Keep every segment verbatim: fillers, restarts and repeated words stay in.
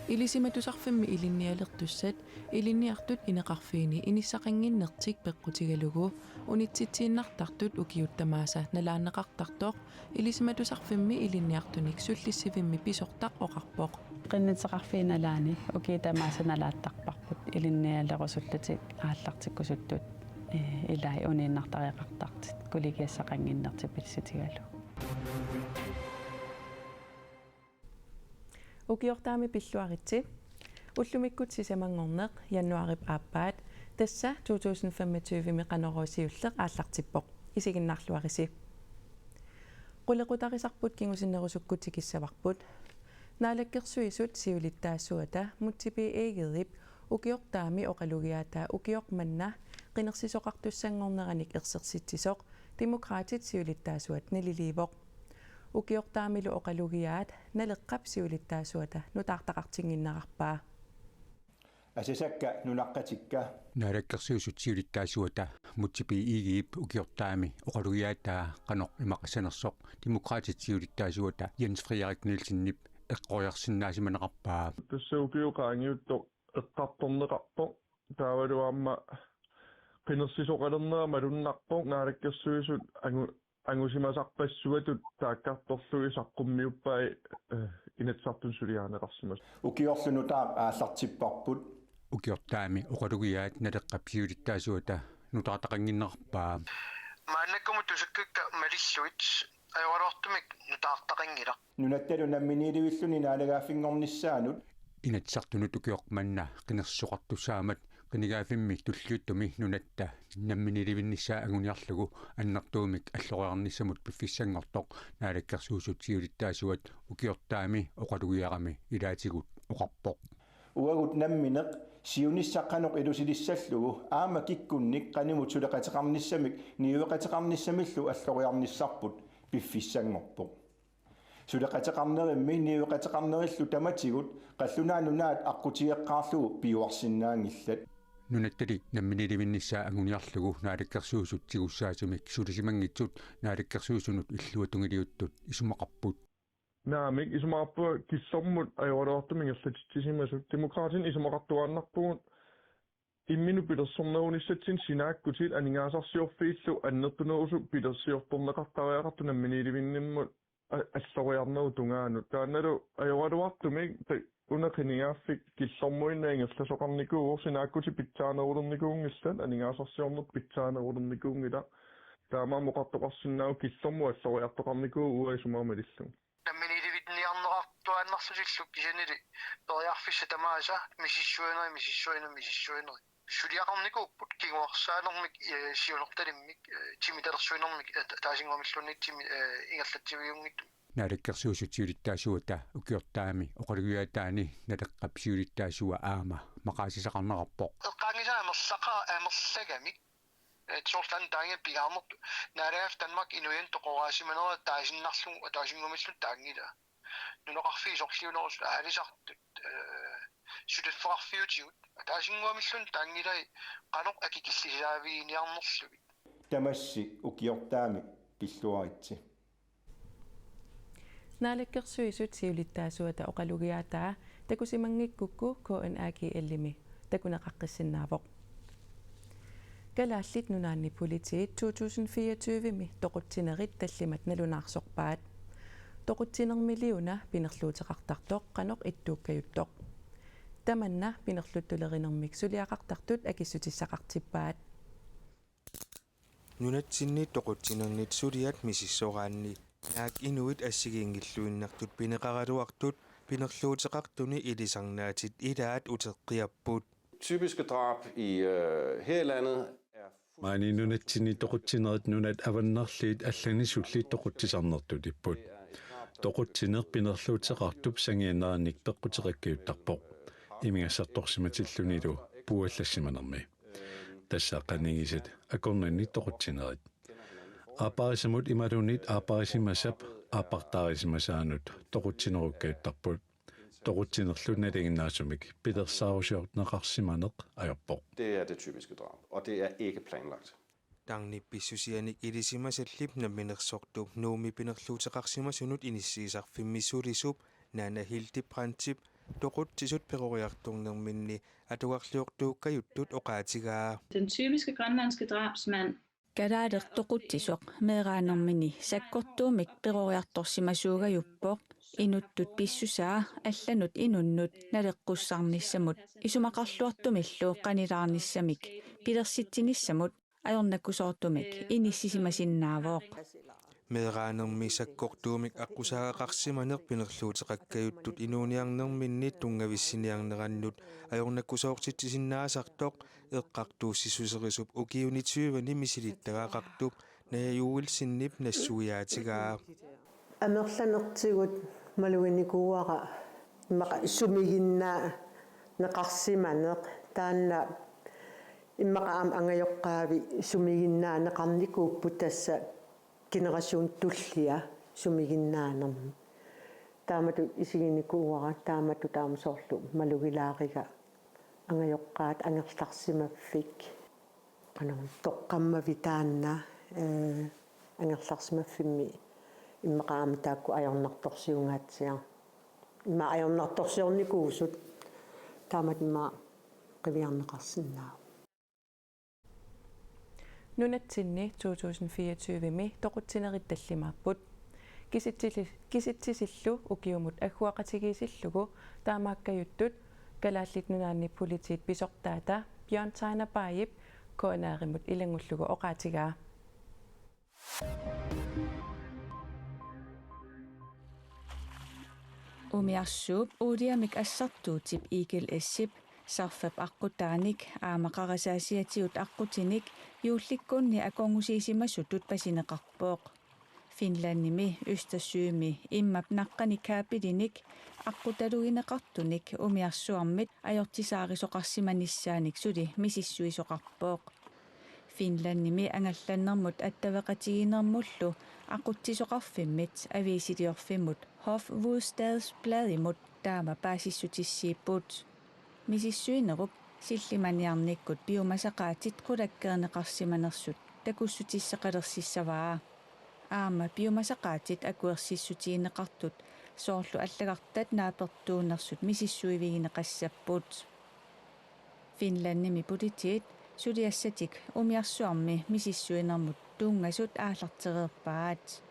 Ilisimatusarfimmi ilinnialertussat ilinniartut ineqarfiini inissaqannginnertik peqqutigalugu unitsitsiinnartartut ukiut tamaasa nalaanneqartartoq Ilisimatusarfimmi ilinniartunik sullissivimmi pisortaq oqarpoq. Qinnuteqarfiit nalaani ukiut tamaasa nalaattarparput ilinnialerusullutik aallartikkusuttut, ee, ilai uniinnartariaqartartut qulikiassaqannginnertik pissutigalugu. Ukiortaami pilluaritsi. Ullumikkut sisamanngorneq januaarip aappaat, tassa to tusind femogtyve-mi Qanorooq siulleq aallartippoq. Isiginnaarluarisi. Qulequtarisarput kingusinnerusukkut tikissavarput. Naalakkersuisut siulittaasuata Múte B. Egedep ukiortaami oqalugiaataa ukioq manna qinersisoqartussanngorneranik ersersitsisoq Demokraatit siulittaasuat naliliivoq. Ukiortaamilu oqalugiaat Naleqqap siulittaasuata nutaartaqartinnginnerarpaa. Asasakka nunaqqatikka. Naalakkersuisut siulittaasuata Múte B. Egedep ukiortaami oqalugiaataa qanoq imaqassanersoq Demokraatit siulittaasuata Jens Frederik Nielsenip eqqoriarsinnaasimanerarpaa. Tassa ukiut qaangiuttut eqqartorneqarpoq. Taavalu aamma qinersisoqalernera malunnarpoq, Naalakkersuisut angu-, angusimasarpassuatut taakkartorlugit saqqummiuppai, eh, Inatsisartuni suliarineqarsimasut. Ukiorlu nutaaq aallartipparput. Ukiortaami oqalugiaat Naleqqap siulittaasuata nutaartaqannginnerarpaa. Maannakkumut tusakkakka malillugit ajoraluartumik nutaartaqanngilaq. Nunattalu namminiilivilluni naalagaaffinngornissaanut. Inatsisartunut ukioq manna qinersisoqartussaammat qinigaaffimmi tulliuttumi nunatta namminiilivinnissaa anguniarlugu annertuumik alloriarnissamut piffissanngortoq Naalakkersuisut siulittaasuat ukiortaami oqalugiarami ilaatigut oqarpoq. Uagut nammineq siunissaq qanoq ilusilissallugu aamma kikkunnik qanimut suleqateqarnissamik niueqateqarnissamillu alloriarnissarput piffissanngorpoq. Suleqateqarnerimmi niueqateqarnerillu tamatigut qallunaat nunaat aqqutigeqqaarlugu piuarsinnaanngillat. Nunattali namminiilivinnissaa anguniarlugu Naalakkersuisut tigussaasumik sulisimanngitsut Naalakkersuisunut illuatungiliuttut isumaqarput. Naamik, isumaqarpunga killormut ajoraluartumik ingerlatitsisimasut. Demokraatinit isumaqartuaannarpugut imminut pilersornerunissatsinnut sinaakkutit aningaasarsiorfiillu annertunerusut pilersiortorneqartariaqartut namminiilivinnimmut a-, alloriarnerup tungaanut. Taannalu ajoraluartumik ta-, una qinigaaffik killormuinnaq ingerlasoqarnikuuvoq, sinaakkutit pitsaanerulernikuunngillat, aningaasarsiorneq pitsaanerulernikuunngilaq. Taamaammat oqartoqarsinnaavoq killormut alloriartoqarnikuuvoq uanga isumaga malillugu. Namminiilivinniarneqartuaannarlutillu kisiannili periarfissat tamaasa misissuinerit, misissuinerit, misissuinerit. Suliaqarnikuupput kinguarsaanermik, eh, siunertalimmik, eh, timitalersuinermik, eh, ta-, ataasinnguamilluunniit timi-, eh, ingerlatsiviunngitsumik. Naalakkersuisut siulittaasuata ukiortaami oqalugiaataani Naleqqap siulittaasua aamma maqaasisaqarnerarpoq. Eqqaanngitsoq amerlaqa-, amerlagamik. Eh, soorlu taanna pingaarnertut. Naalagaaffik Danmark inuiannut toqoraasimanera taasinnarlugu ataasinnguamilluunniit taanngilaa. Nunaqarfiit sorliunerusut aalisartut, eh, suliffeqarfiutigut ataasinnguamilluunniit taanngilai qanoq akikillisaaviginiarnerlugit. Tamassi ukiortaami pilluaritsi. Naalakkersuisut siulittaasuata oqalugiaataa takusimanngikkukku K N A G L-imi takuneqaqqissinnaavoq. Kalaallit Nunaanni Politiit to tusind fireogtyve-mi toqutsinerit tallimat nalunaarsorpaat. Toqutsinermiliuna pinerluuteqartartoq qanoq ittuukkajuttoq. Tamanna pinerluttulerinermik suliaqartartut akissutissaqartippaat. Nunatsinni toqutsinernik suliat misissoraanni naak inuit assigiinngilluinnartut pineqaraluartut pinerluuteqartuni ilisarnaatit ilaat uteqqiapput. Typiske drab i, øh, her i landet er... Maani nunatsinni toqutsinerit nunat avannarliit allanik sulliit toqutsisarnertut ipput. Toqutsineq pinerluuteqartup sangiannerannik peqqutigeqqajuttarpoq. Imigassartorsimatillunilu puuallassimanermi. Tassa qanigisat akornanni toqutsinerit. Aapparisamut imaluunniit aapparisimasap aappartaarisimasaanut toqutsinerukkajuttarput. Toqutsinerlu nalinginnaasumik pilersaarusiorneqarsimaneq ajorpoq. Det er det typiske drab, og det er ikke planlagt. Taanna pissusianik ilisimasallip namminersortup Nuummi pinerluuteqarsimasunut inissiisarfimmi sulisup Nanna Hildebrandtip Toqutsisut peroriartornerminni atugarliortuukkajuttut oqaatigaa. Den typiske grønlandske drabsmand. Kalaaleq toqutsisoq meeraanermini sakkortuumik peroriartorsimasuugajuppoq, inuttut pissusaa allanut inunnut naleqqussarnissamut isumaqarluartumillu qanilaarnissamik pilersitsinissamut ajornakusoortumik inissisimasinnaavoq. Meeraanermi sakkortuumik aqqusaagaqarsimaneq pinerluuteqakkajuttut inuuniarnerminni tunngavissiniarnerannut ajornakusoortitsisinnaasartoq eqqartuussissuserisup ukiuni tyveni misilittagaqartup Naja Joelsenip nassuiaatigaa. Amerlanertigut maluginikuuara immaqa sumiginnaaneqarsimaneq, taanna immaqa aamma angajoqqaavi sumiginnaaneqarnikuupput, tassa generation tullia sumiginnaanermi. Taamatut isiginikuuara, taamatut taama soorlu malugilaariga angajoqqaat angerlarsimaffik. Qanoq toqqammavit taanna, ee, angerlarsimaffimmi immaqa aamma taakku ajornartorsiungaatsiaq. Immaqa ajornartorsiornikuusut taamatut immaqa qiviarneqarsinnaavoq. Nunatsinni to tusind fireogtyve-mi toqutsinerit tallimaapput. Kisitsisillu ukiumut agguaqatigiissillugu taamaakkajuttut Kalaallit Nunaanni Politiit pisortaata Bjørn Tejner Baajip K N R-imut ilanngullugu oqaatigaa. Umiarsuup uuliamik assartuutip Eagle S-ip sarfap aqqutaanik aamma qarasaasiatigut aqqutinik juullikkunni akornusiisimasutut pasineqarpoq. Finlandimi Østersømi immap naqqani kabelinik aqqutalugineqartunik umiarsuarmit ajortisaarisoqarsimanissaanik suli misissuisoqarpoq. Finlandimi angallannermut attaveqatigiinnermullu aqutsisoqarfimmit aviisiliorfimmut Hofvudsstadsbladimut taama paasissutissiipput. Misissuinerup sillimaniarnikkut piumasaqaatit qulakkeerneqarsimanersut takussutissaqalersissavaa. Aamma piumasaqaatit akuersissutigineqartut soorlu allagartat naapertuunersut misissuivigineqassapput. Finlandimi politiit suliassatik umiarsuarmi misissuinermut tunngasut aallartereerpaat.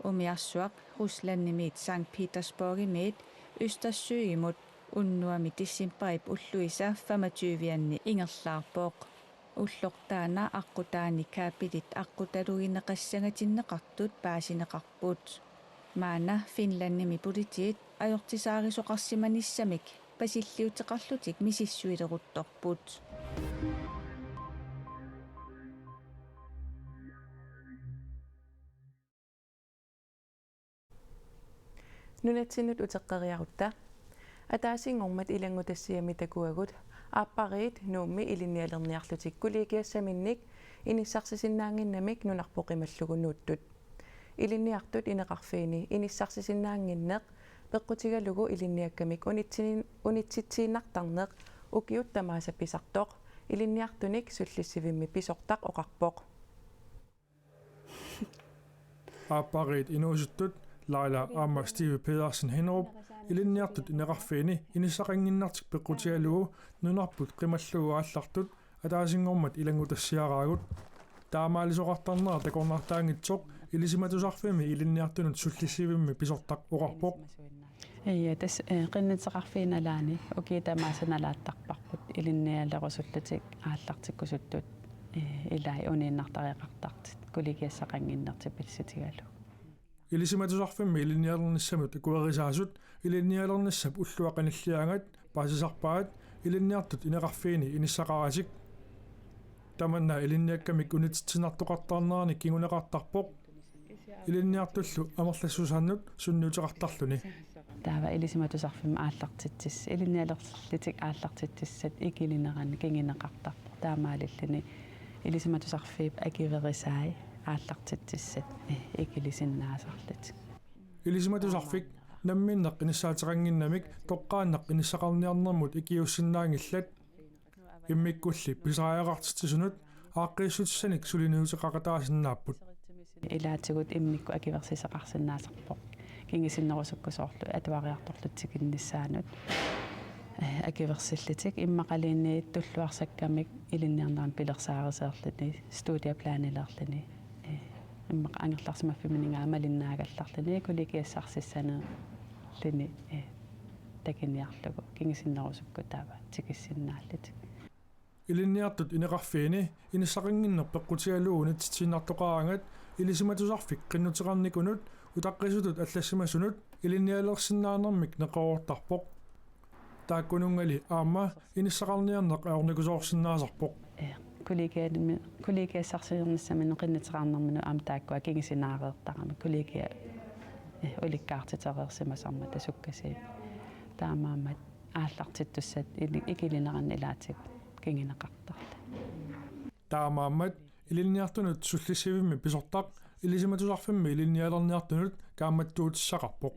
Umiarsuaq Ruslandimiit Sankt Petersborgimiit Østersøimut unnuami decembarip ulluisa femogtyve-anni ingerlaarpoq. Ulloq taanna aqqutaani kabelit aqqutalugineqassangatinneqartut paasineqarput. Maanna Finlandimi politiit ajortisaarisoqarsimanissamik pasilliuteqarlutik misissuileruttorput. Nunatsinnut uteqqeriarutta. Ataasinngormat ilanngutassiami takuagut aappariit Nuummi ilinnialerniarlutik kollegiassaminnik inissarsisinnaannginnamik nunarput qimallugu nuuttut. Ilinniartut ineqarfiini inissarsisinnaannginneq peqqutigalugu ilinniakkamik unitsin-, unitsitsiinnartarneq ukiut tamaasa pisartoq ilinniartunik sullissivimmi pisortaq oqarpoq. Aappariit inuusuttut Laila aamma Steve Pedersen Hinderup ilinniartut ineqarfiini inissaqannginnartik peqqutigalugu nunarput qimallugu aallartut ataasinngormat ilanngutassiaraagut. Taamaalisoqartarnera takornartaanngitsoq Ilisimatusarfimmi ilinniartunut sullissivimmi pisortaq oqarpoq. Ija, tassa, eh, qinnuteqarfiit nalaani ukiut tamaasa nalaattarparput ilinnialerusullutik aallartikkusuttut, eh, ilai uniinnartariaqartartut kollegiassaqannginnertik pissutigalugu. Ilisimatusarfimmi ilinnialernissamut akuerisaasut ilinnialernissap ullua qanilliaangat paasisarpaat ilinniartut ineqarfiini inissaqaratik. Tamanna ilinniakkamik unitsitsiinnartoqartarnerani kinguneqartarpoq. Ilinniartullu amerlassusaannut sunniuteqartarluni. Taava Ilisimatusarfimmi aallartitsissat, ilinnialerlutik aallartitsissat ikilinerani kinguneqartarpoq. Taamaalilluni Ilisimatusarfiup akuerisai aallartitsissat, eh, ikilisinnaasarlutik. Ilisimatusarfik namminneq inissaateqannginnamik toqqaannaq inissaqarniarnermut ikiuussinnaanngillat. Immikkulli pisariaqartitsisunut aaqqiissutissanik suliniuteqaqataasinnaapput. Ilaatigut immikkut akuersisoqarsinnaasarpoq. kingusinnerusukkusoorlugit atuariartorlutik tikinnissaannut, eh, akuersillutik, immaqaluunniit tulluarsakkamik ilinniarnerannik pilersaarusiorluni, studieplaniliorluni, eh, immaqa angerlarsimaffimminngaanniit malinnaagallarluni, kollegiassarsissanerluni, eh, takuniarlugu kingusinnerusukkut taava tikissinnaallutik. Ilinniartut ineqarfiini inissaqannginneq peqqutigalugu natsitiinnartoqaraangat Ilisimatusarfik qinnuteqarnikunut utaqqisutut allassimasunut ilinnialersinnaanermik neqeroortarpoq. Taakkununngali aamma inissaqarniarneq ajornakusoorsinnaasarpoq. Eh, kollegiami-, kollegiassarsisarnissaminnut qinnuteqarnerminut aamma taakkua kingusinaareertaramik, kollegia, eh, ulikkaartitereersimasarmata sukkasuumik. Taamaammat aallartittussat ili-, ikilinerannut ilaatigut kinguneqartarluni. Taamaammat ilinniartunut sullissivimmi pisortaq Ilisimatusarfimmi ilinnialerniartunut kaammattuutissaqarpoq.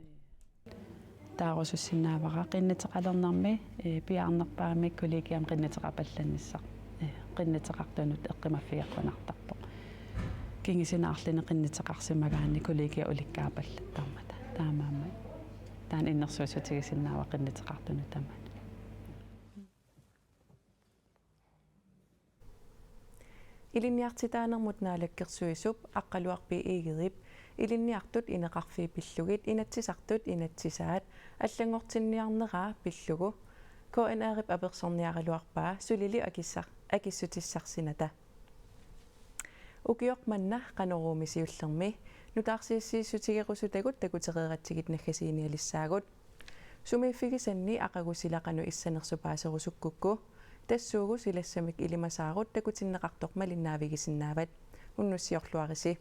Taarusussinnaavara qinnuteqalernermi, eh, piaarnerpaamik kollegiami qinnuteqarpallannissaq, eh, qinnuteqartunut eqqumaffigeqqunartarpoq. Kingusinaarluni qinnuteqarsimagaanni kollegia ulikkaarpallattarmata. Taamaammat taanna innersuussutigisinnaavara qinnuteqartunut tamanut. Ilinniartitaanermut naalakkersuisup Aqqaluaq B. Egerip ilinniartut ineqarfiit pillugit Inatsisartut inatsisaat allanngortinniarneraa pillugu K N R-ip apersorniaraluarpaa sulili akissar-, akissutissarsinata. Ukioq manna Qanoruumi siullermi nutaarsiassiissutigerusutagut takutereeratsigit naggasiinialissaagut. Sumiiffigisanni aqagu sila qanoq issanersoq paaserusukkukku, tassuugu silassamik ilimasaarut takutinneqartoq malinnaavigisinnaavat. Unnussiorluarisi.